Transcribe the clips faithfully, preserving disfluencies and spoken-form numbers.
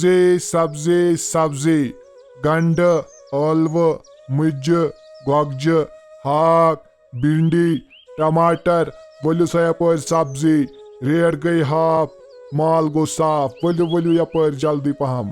سبزی، سبزی، سبزی، گنڈٕ، ٲلوٕ، مُجہِ، گۄگجہِ، ہاکھ، بھنڈی، ٹماٹر، ؤلِو سا یپٲرۍ سبزی، ریٹ گٔے ہاف، مال گوٚو صاف، ؤلِو، ؤلِو یپٲرۍ جلدی پہم۔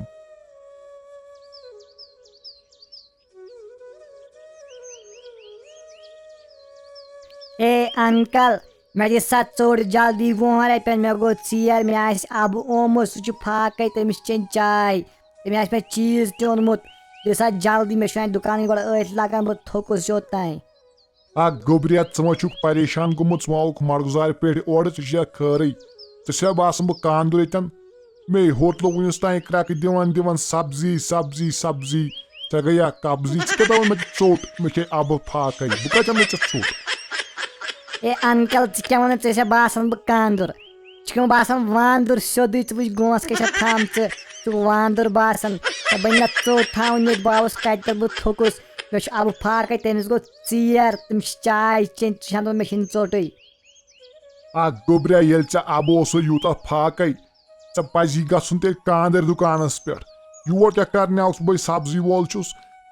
اے انکل، مےٚ دِ سا ژوٚٹ جلدی وُہن رۄپین، مےٚ گوٚو ژیر، مےٚ آسہِ اَبہٕ اومُت، سُہ چھُ فاقے، تٔمِس چیٚنۍ چاے، تٔمۍ آسہِ مےٚ چیٖز تہِ اوٚنمُت، دِ سا جلدی، مےٚ چھُ وۄنۍ دُکانٕے گۄڈٕ أتھۍ لگان، بہٕ تھوٚکُس یوٚت تام۔ اکھ گوٚبریا، ژٕ ما چھُکھ پریشان گوٚمُت، ژٕ ما آوُکھ مڑگزارِ پٮ۪ٹھ اورٕ، ژےٚ چھُیا خٲرٕے؟ ژےٚ چھُیا باسان بہٕ کاندُر ییٚتٮ۪ن؟ مے ہوٹلو وُنِس تام کرٛٮ۪کہٕ دِوان دِوان، سبزی، سبزی، سبزی۔ ژےٚ گٔیا قبضی؟ ژٕ کیٛاہ دپان مےٚ چھِ ژوٚٹ؟ مےٚ کھے اَبہٕ فاقے۔ بہٕ کتہِ اَنہٕ ژےٚ ژوٚٹ؟ اے انکل، ژٕ کیٛاہ ونان؟ ژےٚ چھا باسان بہٕ کاندُر؟ ژٕ چھُکھ مےٚ باسان واندُر سیوٚدُے؟ ژٕ وٕچھ گونٛژھ کیٛاہ چھےٚ تھامژٕ۔ ژٕ چھُکھ واندُر باسان۔ ژےٚ بنہِ نہ ژوٚٹ تھاوٕنۍ ییٚتہِ؟ بہٕ آوُس کتہِ پٮ۪ٹھ؟ بہٕ تھوٚکُس۔ مےٚ چھُ اَبہٕ فاقے، تٔمِس گوٚو ژیر، تٔمِس چھِ چاے چیٚنۍ، ژٕ چھِ ہٮ۪وان مےٚ چھِنہٕ ژوٚٹٕے۔ اکھ گوٚبریا، ییٚلہِ ژےٚ اَبہٕ اوسُے یوٗتاہ فاقے، ژےٚ پَزی گژھُن تیٚلہِ کاندٕرۍ دُکانَس پٮ۪ٹھ۔ یور کیٛاہ کرنہِ آوُکھ؟ بہٕ سبزی وول چھُس،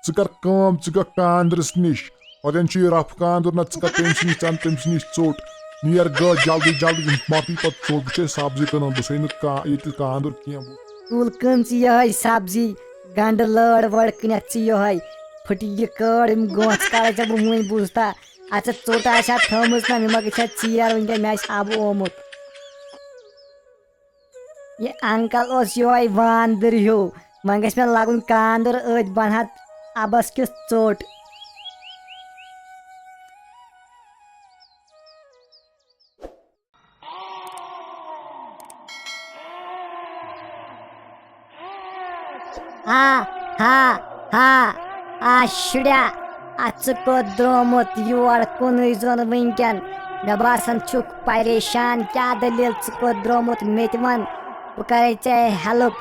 ژٕ کر کٲم، ژٕ گژھ کاندرِس نِش۔ ہوٚتٮ۪ن چھُ یہِ رَف کاندُر، نہ ژٕ کر تٔمۍ سٕے نِش، ژٕ اَن تٔمۍ سٕے نِش ژوٚٹ۔ نیر گژھ جلدی جلدی، مۄکلٕے پَتہٕ ژوٚٹ۔ بہٕ چھُسے سبزی کٕنان، بہٕ چھُسے نہٕ کا-، ییٚتہِ کاندُر کینٛہہ۔ تُل کٕن ژٕ یِہوٚے سبزی، گنڈٕ لٲر وٲر کٕنکھ ژٕ یِہوٚے۔ پھٕٹہِ یہِ کٲڑ، یِم گونٛژھ کڑے ژےٚ بہٕ وُنۍ بوٗزتھا۔ اَتھ ژےٚ ژوٚٹ آسہِ ہا تھٲومٕژ نا، مےٚ ما گژھِ ہا ژیر وٕنکیٚن، مےٚ آسہِ اَبہٕ اومُت۔ یہِ انکل اوس یِہوٚے واندٕر ہیوٗ، وۄنۍ گژھِ مےٚ لگُن کاندُر أتھۍ، بہٕ اَنہٕ ہا اَبس کیُتھ ژوٚٹ۔ ہا، ہا، ہا، آ شُریا، آ ژٕ کوٚت درٛامُت یور کُنُے زوٚن وٕنکٮ۪ن؟ مےٚ باسان چھُکھ پریشان، کیٛاہ دٔلیٖل؟ ژٕ کوٚت درٛامُت مےٚ تہِ وَن، بہٕ کَرَے ژےٚ ہیلپ۔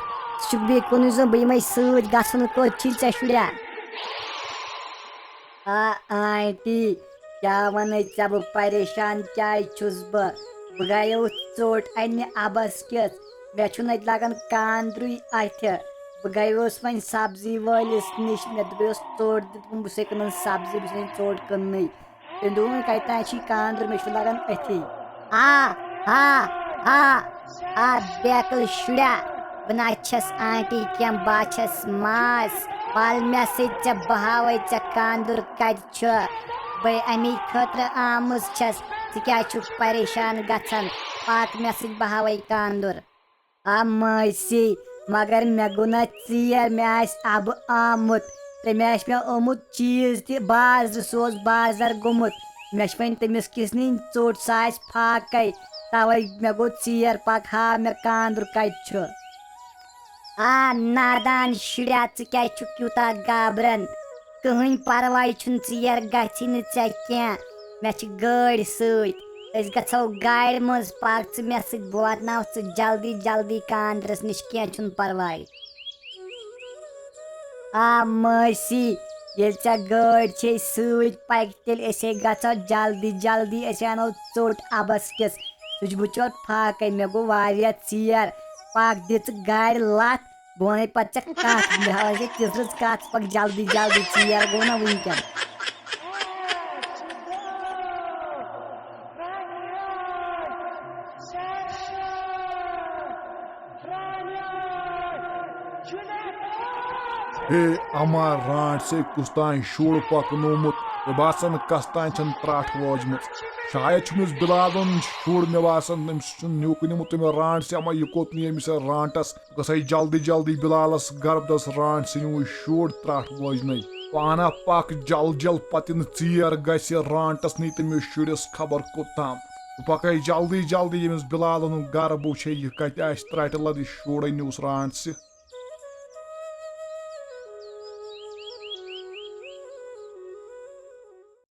ژٕ چھُکھ بیٚیہِ کُنُے زوٚن، بہٕ یِمَے سۭتۍ، گژھُن کوٚت چھُے ژےٚ شُریا؟ آ آنٹی، کیٛاہ وَنَے ژےٚ بہٕ پریشان کیٛازِ چھُس بہٕ؟ بہٕ گٔیوس ژوٚٹ اَننہِ اَبَس کِژھ، مےٚ چھُنہٕ اَتہِ لَگان کاندرُے اَتھِ۔ بہٕ گٔیوس وۄنۍ سبزی وٲلِس نِش، مےٚ دوٚپُس ژوٚٹ دِ، دوٚپُن بہٕ چھُسَے کٕنان سبزی، بہٕ چھُسَے ژوٚٹ کٕننٕے۔ تٔمۍ دوٚپ وۄنۍ کَتہِ تام چھُے کاندُر، مےٚ چھُنہٕ لَگان أتھی۔ آ، آ، آ، آ، بیکل شُریا، بہٕ نہ چھَس آنٹی کینٛہہ، بہٕ چھَس ماس۔ وَل مےٚ سۭتۍ ژےٚ، بہٕ ہاوَے ژےٚ کاندُر کَتہِ چھُ۔ بہٕ اَمی خٲطرٕ آمٕژ چھَس، ژٕ کیٛازِ چھُکھ پریشان گژھان؟ پَکھ مےٚ سۭتۍ، بہٕ ہاوَے کاندُر۔ آ مٲسی، مگر مےٚ گوٚو نہ ژیر، مےٚ آسہِ اَبہٕ آمُت۔ تٔمۍ آسہِ مےٚ اوٚنمُت چیٖز تہِ بازرٕ، سُہ اوس بازر گوٚمُت۔ مےٚ چھِ وۄنۍ تٔمِس کِژھ نِنۍ ژوٚٹ، سۄ آسہِ فاقے۔ تَوَے مےٚ گوٚو ژیر، پَکھ ہاو مےٚ کاندُر کَتہِ چھُ۔ آ نادان شُریا، ژٕ کیٛازِ چھُکھ یوٗتاہ گابران؟ کٕہٕنۍ پرواے چھُنہٕ، ژیر گژھی نہٕ ژےٚ کینٛہہ۔ مےٚ چھِ گٲڑۍ سۭتۍ، أسۍ گژھو گاڑِ منٛز۔ پَکھ ژٕ مےٚ سۭتۍ، بہٕ واتناوٕ ژٕ جلدی جلدی کاندرِس نِش، کینٛہہ چھُنہٕ پرواے۔ آ مٲسی، ییٚلہِ ژےٚ گٲڑۍ چھے سۭتۍ، پَکہِ تیٚلہِ أسے گژھو جلدی جلدی، أسۍ اَنو ژوٚٹ اَبَس کِژھ۔ سُہ چھُ بِچور فاقے، مےٚ گوٚو واریاہ ژیر۔ پَکھ دِ ژٕ گاڑِ لَتھ، بہٕ وَنَے پَتہٕ ژےٚ کَتھ، مےٚ ہاوَے ژےٚ تِژھ رٕژ کَتھ، ژٕ پَکھ جلدی جلدی، ژیر گوٚو نہ وٕنکٮ۪ن۔ ہے اما، رانٹسے کُس تام شُر پکنومُت، مےٚ باسان کس تام چھن ترٹھ وٲجمٕژ۔ شاید چھُ أمِس بلالُن شُر، مےٚ باسان أمِس چھُ نیُک نیومُت أمۍ رانٹسے۔ اما، یہِ کوٚت نِیہِ أمِس رانٹس؟ بہٕ گژھے جلدی جلدی بلالس گرٕ، بس رانٹسے نیوٗ شُر ترٹھ وٲجنٕے۔ پانا پکھ جل جل، پتہٕ یِنہٕ ژیر گژھِ، رانٹس نی تٔمِس شُرِس خبر کوٚت تام۔ بہٕ پکے جلدی جلدی ییٚمِس بلالن ہُنٛد گرٕ، بہٕ وٕچھے یہِ کتہِ آسہِ ترٹہِ لد، یہِ شُرے نیوٗس رانٹسہِ۔